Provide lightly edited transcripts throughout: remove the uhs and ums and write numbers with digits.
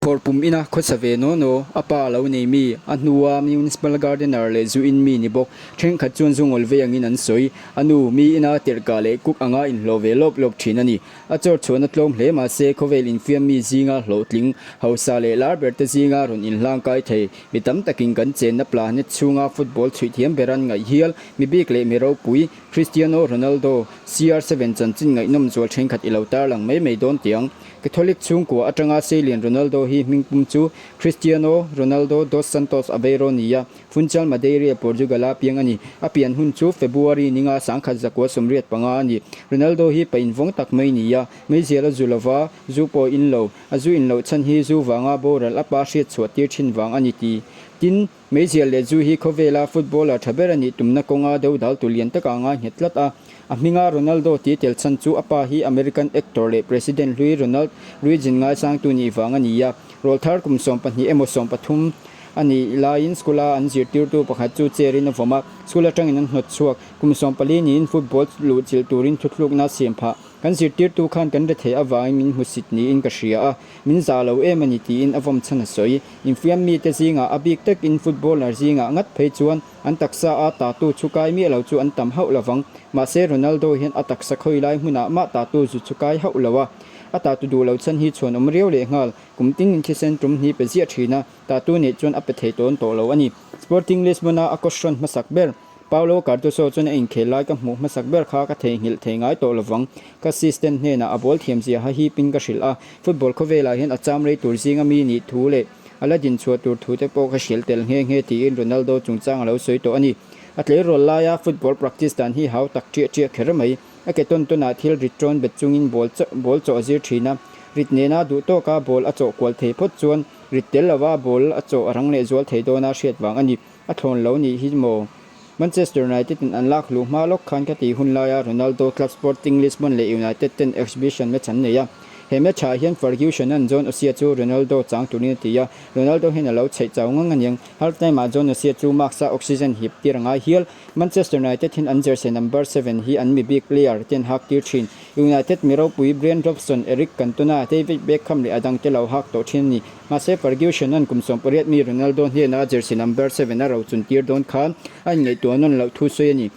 Khawr pum ina khawsa ve naw naw, a pa lo nei mi, a hnua municipal gardener leh zu in mi ni bawk. Thenkhat chuan zu ngawl vei angin an sawi. A nu, mi ina tirhkah leh cook anga inhlawh ve lawp lawp thin a ni. A chawr chhuahna tlawm hle mahse khawvel infiam mi zinga hlawhtling, hausa leh lar berte zinga rawn inhlang kai thei. Mi tam takin kan chenna planet chhunga football chhuih thiam ber an ngaih hial, mi bik leh mi ropui, Cristiano Ronaldo, CR7 chanchin ngaihnawm zual thenkhat i lo tarlang mai mai dawn tiang. Catholic chhungkua atanga seilian Ronaldo hi hmingpum chu Cristiano Ronaldo dos Santos Aveiro nia Funchal Madeira, Portugal-a piang a ni. A pian hun chu February ninga 1985 a ni. Ronaldo hi pa invawng tak mai nia, meizial a zu lova, zu pawh in lo. A zu in loh chhan hi zu vanga boral a pa hriat chhuah tir thin vang a ni ti. Tin, meizial leh zu hi khawvela footballer tha ber a nih tumna kawnga dodal tu lian taka a ngai nghet tlat a. A hminga Ronaldo tih tel chhan chu a pa hi American actor leh President hlui Ronald Reagan ngaisangtu nih vang a ni a. Rawlthar kum 12 emaw 13 a nih laiin school-a an zirtirtu pakhat chu chair-in a vawm a, school atangin an hnawt chhuak. Kum 14 niin football luh chilh turin thuthlukna a siam phah. Kan zirtirtu khan kan rethei avangin min hmusit niin ka hria a, min zah lo em a ni tiin a vawm chhan a sawi. Infiam mite zingah a bik takin footballer zingah ngat phei chuan an taksa a tatu chu kai miah lo chu an tam hauh lovang. Mahse Ronaldo hian a taksa khawi lai hmunah mah tatu zu chu kai hauh lo a, a tatu duh lo chhan hi chhuan awm riau leh nghal. Kum tin thisen tum hni pe ziah thin a, tatu neih chuan a pe thei tawn tawh lo a ni. Sporting Lisbon-a a kawhhrawn hmasak ber, Paulo Cardoso chuan a inkhel lai ka hmuh hmasak ber kha ka theihnghilh thei ngai tawh lovang. Ka assistant hnenah a ball thiamzia ha hipin ka hrilh a, football khawvelah hian a cham rei tur zinga mi nih thu leh a la din chhuah tur thu te pawh ka hrilh tel nghe nghe tiin Ronaldo chungchang a lo sawi tawh a ni. A tleirawl laia football practice dan hi hau tak ṭiah ṭiah kher mai. A ke tawn tawnah thil rit ṭawn bet chungin ball ball chawh a zir ṭhin a, rit nena duh tawka ball a chawh kual thei phawt chuan rit tel lova ball a chawh a rang leh zual thei dawna hriat vang a ni. A thlawn lo nih hi maw? Manchester United in an lak hluh hma lawk khan ka tih hun laia Ronaldo club Sporting Lisbon leh United ten exhibition match an nei a. He match ah hian Ferguson an John O'Shea chu Ronaldo chang turin a ti a, Ronaldo hian a lo chheih chau ngang aniang. Half time ah John O'Shea chu mask a oxygen hip tir a ngai hial. Manchester United hian an jersey number 7 hi an mi bik player ten hak tir thin. United mi ropui Bryan Robson, Eric Cantona, David Beckham leh a dangte lo hak tawh thin a ni. Mahse Ferguson an kum 18 mi Ronaldo hnena jersey number 7 a ro chun tir dawn khan a inngaihtuah nawn loh thu sawi a ni.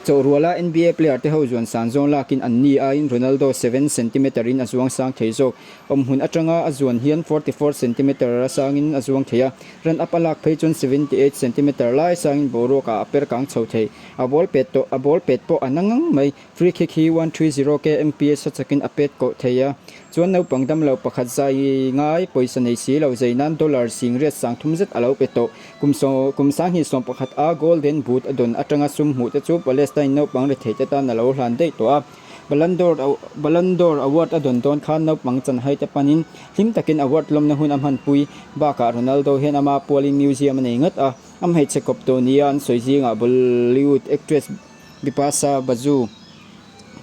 Chawhruala NBA player te ho zuan san zawng lakin an ni aiin Ronaldo 7 centimeter in a zuang sang thei zawk. Awmhmun atanga a zuan hian 44 centimeter a sangin a zuang thei a, run up a lak phei chuan 78 centimeter lai sangin boruak ah a per kang chho thei. A ball pet tawh a ball pet pawh a na ngang mai. Free kick hi 130 kmph a chakin a pet koh thei a, chuan naupang damlo pakhat zai ngai pawisa nei si lo zai nan dollar singriat 30 zet a lo pe tawh. Kum kum 2011 a Golden Boot a dawn atanga sum hmuh te chu Palestine naupang rethei te tan a lo hlan daih tawh a. Ballon d'Or Ballon d'Or award a dawn dawn khan naupang chanhai te panin hlim takin award lawmna hun a hmanpui bakah Ronaldo hian ama pualin museum a nei ngat a, a hmeichhe kawp tawh nia an sawi zingah Bollywood actress Bipasha Basu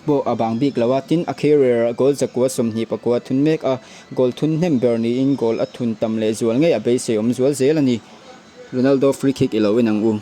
pawh a bang bik lo a, tin a career ah goal 129 thun mek a, goal thun hnem ber niin goal a thun tam leh zual ngei a beisei awm zual zel a ni. Ronaldo free kick i lo en ang u.